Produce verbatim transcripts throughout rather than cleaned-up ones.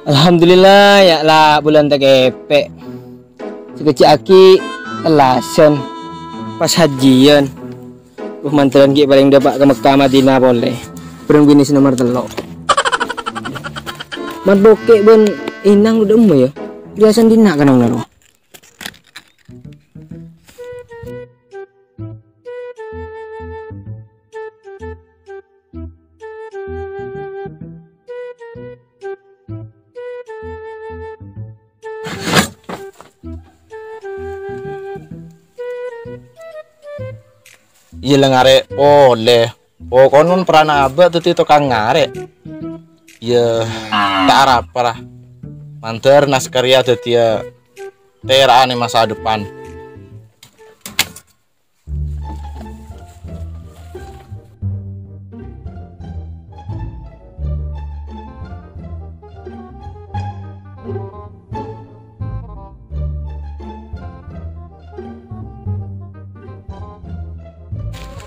Alhamdulillah, ya' la bulân takèpè'. Sakejjhâ' aghi' tellasan, pas hajjiyân. Uh, mandhârân ghi' palèng dâpa' ka Mekkah Madinah polè. Bhâreng binè sè nomer tello'. Mat Bokè' bân Inang lo dâ'emma, yâ? Biyasana dinna' ka nang-nang. Iyâ la ngarè' polè. Pokokna mon perrana abâ' dhâddhi tokang ngarè'. Iyâ, ta' arapa, ra. Mandhâr naskah rèya dhâddhiyâ tèra'an è masa depan.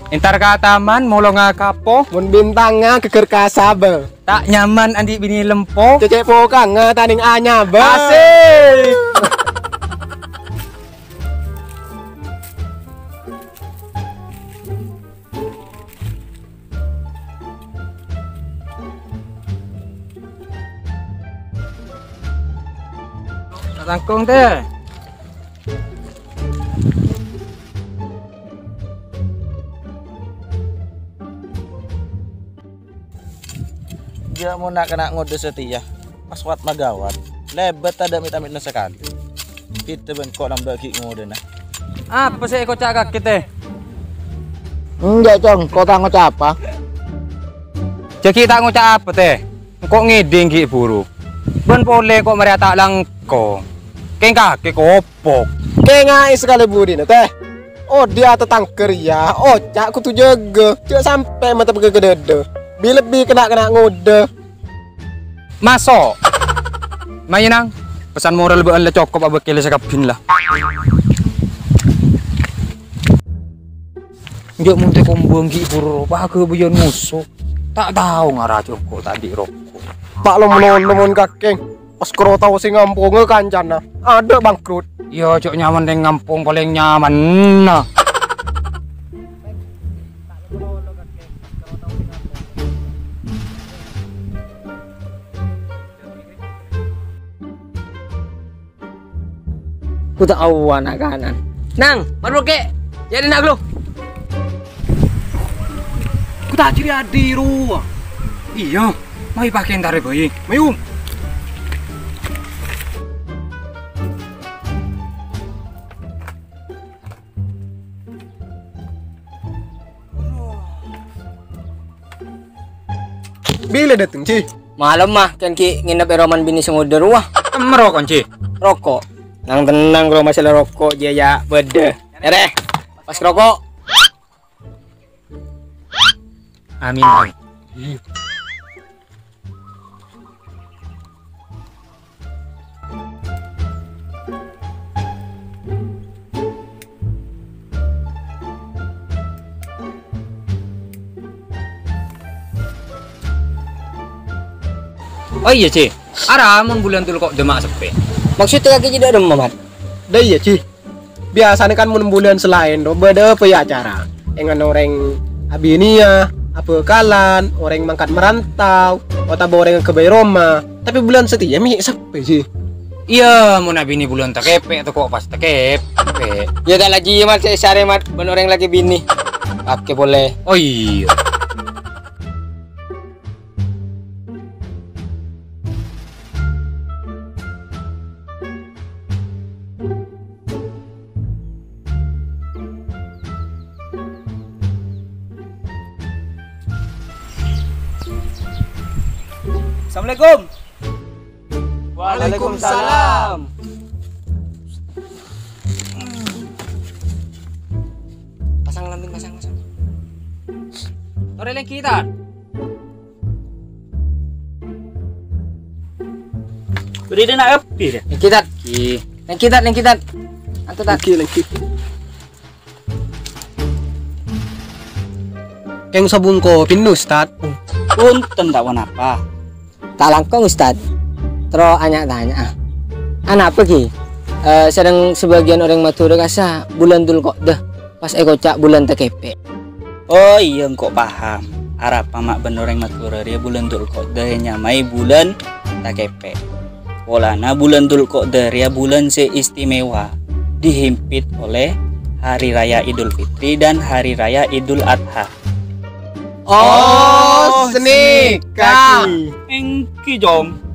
Entar ka taman, molonga kapo. Mon bintangnga ghâgghâr ka sabâ. Ta' nyaman andi' binè lempo. Cècè' pokangnga tanèng anyabâ. Asik. Langkong, Tè. Jâ' mon na'-kana' ngodâ satèya, pas wat magawat, lèbât tadâ' mit-amitna sakalè. Bhidhâ bân ko' lambâ' ghi' ngodâna. Apa sè èkoca' kakè, Tè? Enjâ', Cong, ko' ta' ngoca' apa. Jâ' ghi' ta' ngoca' apa, Tè? Engko' ngèdhing ghi' buru. Bân polè ko' marèya ta' langkong. Kèng kakè kopok. Kèngaè sakalè budina, Tè. Odi' atatangghâ rèya, oca' kodhu jâgâ. Jâ' sampè' mata pegghâ ka dâdâ. Bi-lebbi kana'-kana' ngodâ. Maso'. Mayu, Nang. Pesan moral bâ'ân la cokop abâkkèlè sakabbhina la. Enjâ' mon tè kombâng ghi' buru ropa aghâbâyyân moso. Ta' tao ngara jâ' engko' ta' andi' roko'. Pa' lo-mano mon kakè. Pas karo tao sè ngampongnga kancana. Adâ' bangkrut. Iyâ, jâ' nyaman neng ngampong palèng nyamanna. Ku ta' awa na'-kana'. Nang, marloke. Ya, dina, Glo. Ku ta' jârèya adi rowa. Iyâ, mayu pake entarè bhâi. Mayu. Bilâ dâteng, Ji? Malem, Ma. Kèng ghi' ngènep è romana binè sè ngodâ rowa. Kemma roko', Ji? Roko'. Nang-tennang, Glo, masalah roko' jiyâ ya bâdâ. Èrè, pas roko'. Amin, amin. Oh iyâ, Ji. Ara mon bulân tolo ko' dâ' emma' seppè. Maksudnya kaki tidak ada, Mat? Dâ' iyâ, Ji. Biyasana kan mon bulân sè laèn ro bâdâ apa ya acara? Èngan orèng abiniyâ, abhâkalan, orèng mangkat merantau, otabâ orèng aghâbây roma. Tapè bulân satèya mè' seppè, Ji. Iyâ, mon abinè bulân takèpè', tako' pas takèpè'. Ya ta' lajiyâ, Mat, sè sarè, Mat, bân orèng lakè binè. Oke, polè. Oh iyâ. Assalamualaikum. Waalaikumsalam. Pasang lambing, pasang, pasang. Torè lènggi, Tat. Beri dia nak api dia. Lènggi, Tat. Lènggi, Tat, lènggi, Tat. Antu, Tat. Lènggi, lènggi. Kèng sabungko pinno, Ustad. Punten, ta' ponapa. Ta' langkong, Ustad. Terro nya-tanya'a, anapa ghi, eh, sareng sabâgiyân orèng Madhurâ kassa bulân Dzulqa'dah pas èkoca' bulân takèpè'? Oh iyâ, engko' paham. Arapa ma' bân orèng Madhurâ rèya bulân Dzulqa'dah ènyamaè bulân takèpè'. Polana bulân Dzulqa'dah rèya bulân sè istimewa, dihimpit oleh Hari Raya Idul Fitri dan Hari Raya Idul Adha. Oh, sanèka. Èngghi, Cong.